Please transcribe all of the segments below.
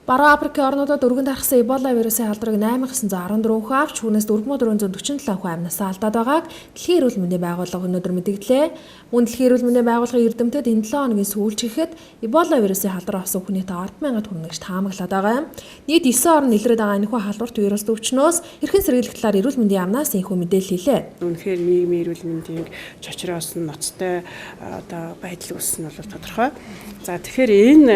Баруун Африкийн орнуудад өргөн тархсан Эбола вирусын халдварыг 8914 хүн авч түүнээс 4447 хүн амнасаа алдаад байгааг Дэлхийн эрүүл мэндийн байгууллага өнөөдөр мэдэгдлээ. Мөн Дэлхийн эрүүл мэндийн байгууллагын эрдэмтэд энэ 7 хоногийн сүүлчгэхэд Эбола вирусын халдвар авсан хүний тоо 100000 хүрнэ гэж таамаглаад байгаа юм. Нийт 9 орн илрээд байгаа энэхүү халдварт вирус өвчнөөс хэрхэн сэргийлэх талаар эрүүл мэндийн яамнаас энэхүү мэдээлэл хийлээ. Үнэхээр нийгмийн эрүүл мэндийн чочроос нь ноцтой одоо байдал үүссэн нь бол тодорхой. За, тэгэхээр энэ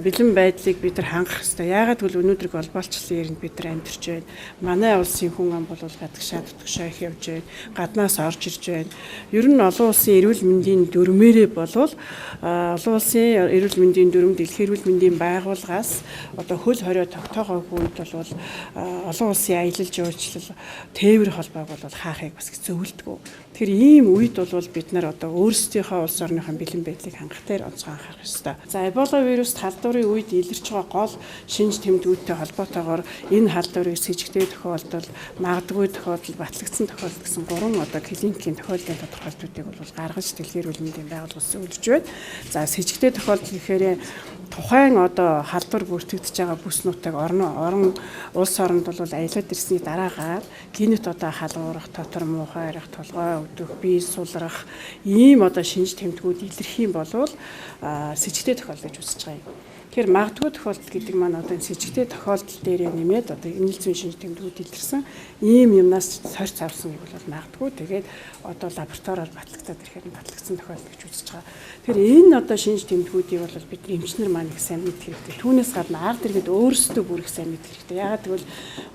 бэлэн байдлыг бид нар хангах хэрэгтэй. Яагаад гэвэл өнөөдөр глобалчлалын эринд бид нар амьдарч байна. Манай улсын хүн ам бол гадагшаа дутагшаа их явж байна. Гаднаас орж ирж байна. Ер нь олон улсын эрүүл мэндийн дүрмээрээ болвол олон улсын эрүүл мэндийн дүрм, дэлхийн эрүүл мэндийн байгууллагаас одоо хөл хорио тогтоогоогүй үед бол олон улсын аялал жуулчлал, тээвэр холбоог бол хаахыг бас зөвлөдөг. Тэгэхээр ийм үед бол бид нар одоо өөрсдийнхөө улс орныхоо бэлэн байдлыг хангах дээр онцгой анхаарах ёстой. За, Эбола вирус халдварын үед илэрч байгаа гол шинж тэмдгүүдтэй холбоотойгоор энэ халдварыг сэжигтэй тохиолдол, магадгүй тохиолдол, батлагдсан тохиолдол гэсэн гурван одоо клиникийн тохиолдлын тодорхойлтуудыг бол гаргаж Дэлхийн эрүүл мэндийн байгууллага зөвлөж байна. За, сэжигтэй тохиолдол гэхээр тухайн одоо халдвар бүртгэгдэж байгаа бүс нутаг орон улс оронд бол аялаад ирсний дараагаар гэнэт одоо халуурах, дотор муухай арих, толгой өвдөх, бие сулрах ийм одоо шинж тэмдгүүд илэрх юм бол сэжигтэй тохиолдол гэж үзэж байгаа юм. Тэгэхээр магадгүй тохиолдол гэдэг маань одоо энэ сэжигтэй тохиолдол дээрээ нэмээд одоо эмнэл зүйн шинж тэмдгүүд илэрсэн ийм юмнаас сорьц авсан гэж бол магадгүй. Тэгээд одоо лабораториор батлагдаад ирэхээр нь батлагдсан тохиолдол гэж үзэж байгаа. Тэгэхээр энэ одоо шинж тэмдгүүдийг бол бид эмчнэр маань их сайн мэдэх хэрэгтэй. Түүнээс гадна ард иргэд өөрсдөө бүр их сайн мэдэх хэрэгтэй. Яагаад гэвэл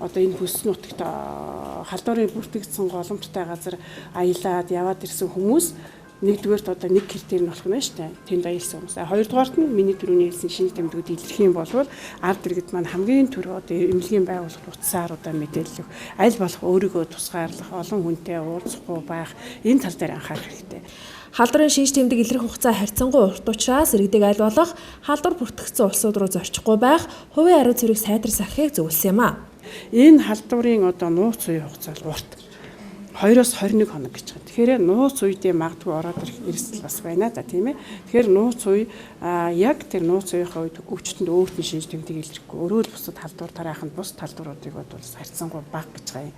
одоо энэ бүс нутагт халдварын бүртгэгдсэн голомттой газар аялаад яваад ирсэн хүмүүс нэгдүгээрт одоо нэг критерий нь болох нь шүү дээ. Тэнд аялсан хүмүүс. Хоёрдугаарт нь миний түрүүний хэлсэн шинж тэмдгүүд илэрх юм бол ард иргэд маань хамгийн түрүү одоо эмнэлгийн байгууллагад утсаар одоо мэдээлэл өгөх, аль болох өөрийгөө тусгаарлах, олон хүнтэй уулзахгүй байх энэ тал дээр анхаарах хэрэгтэй. Халдварын шинж тэмдэг илрэх хугацаа харьцангуй урт учраас иргэдийг аль болох халдвар бүртгэгдсэн улсууд руу зорчихгүй байх, хувийн ариун цэврийг сайтар сахихыг зөвлөсөн юм а. Энэ халдварын одоо нууц үеийн хугацаа бол урт. 2-оос 21 хоног гэж байгаа. Тэгэхээр нууц үедээ магадгүй ороод ирэх эрсдэл бас байна да, тийм ээ. Тэгэхээр нууц үе яг тэр нууц үеийнхээ үед өвчтөнд өөрт нь шинж тэмдэг илэрхгүй. Өөрөө л бусад халдвар тарааханд бус халдваруудыг бол харьцангуй бага гэж байгаа юм.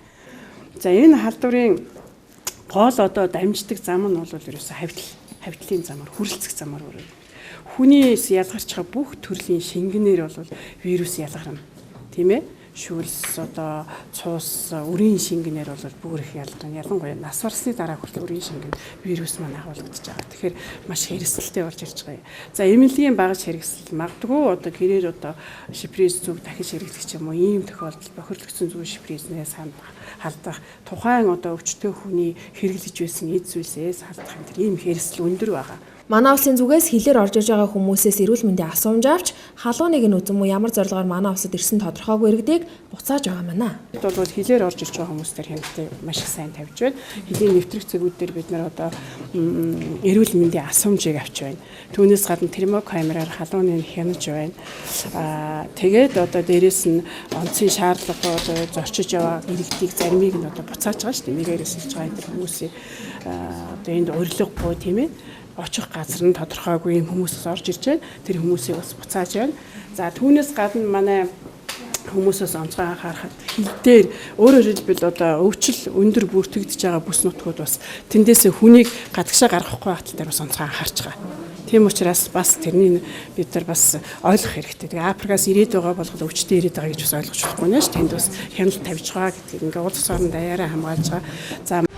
За, энэ халдварын гол одоо дамждаг зам нь бол ерөөсө хавьтлын замаар, хүрэлцэх замаар өөрөө. Хүнээс ялгарч байгаа бүх төрлийн шингэнээр бол вирус ялгарна. Тийм ээ, шүүлс, одоо цуус, үрийн шингэнээр бол бүр их ялгарна. Ялангуяа нас барсны дараа хүртэл үрийн шингэн вирус маань агуулгадж байгаа. Тэгэхээр маш хэрэгсэлтэй болж ирж байгаа юм. За, эмнэлгийн багаж хэрэгсэл, магадгүй одоо гэрээр одоо шиприз зүг дахиж хэрэглэх ч юм уу ийм тохиолдол, бохирдлогдсон зүг шипризнээс халдах, тухайн одоо өвчтөе хүний хэрэглэж байсан эд зүйлсээс халдах энэ ийм хэрэгсэл өндөр байгаа. Манай улсын зүгээс хилээр орж иж байгаа хүмүүсээс эрүүл мэндийн асуумж авч халууныг нь үзэн мөн ямар зорилгоор манай улсад ирсэн тодорхойгүй иргэдийг буцааж байгаа юм байна. Бол хилээр орж ирж байгаа хүмүүс дээр хяналтыг маш их сайн тавьж байна. Хилийн нэвтрэх цэгүүд дээр бид нар одоо эрүүл мэндийн асуумжийг авч байна. Түүнээс гадна термокамераар халууныг хянаж байна. Тэгээд одоо дээрэс нь онцгийн шаардлагагүй одоо зорчиж яваа иргэдийг заримыг нь одоо буцааж байгаа шүү дээ. Мэрэгээрээс ирж байгаа энэ хүмүүсийг одоо энд урилгагүй, тийм ээ, очих газар нь тодорхойгүй юм хүмүүсээс орж ирж байна. Тэр хүмүүсийг бас буцааж байна. За, түүнээс гадна манай хүмүүсээс онцгой анхаарахад хил дээр, өөрөөр хэлбэл одоо өвчл өндөр бүртгэгдэж байгаа бүс нутгууд бас тэндээсээ хүнийг гадагшаа гаргахгүй байх тал дээр бас онцгой анхаарч байгаа. Тийм учраас бас тэрний бид нар бас ойлгох хэрэгтэй. Тэгээ Африкаас ирээд байгаа болгол өвчтөй ирээд байгаа гэж бас ойлгож болохгүй нэ ш. Тэнд бас хяналт тавьж байгаа гэдгийг ингээ улс орон даяараа хамгаалж байгаа. За.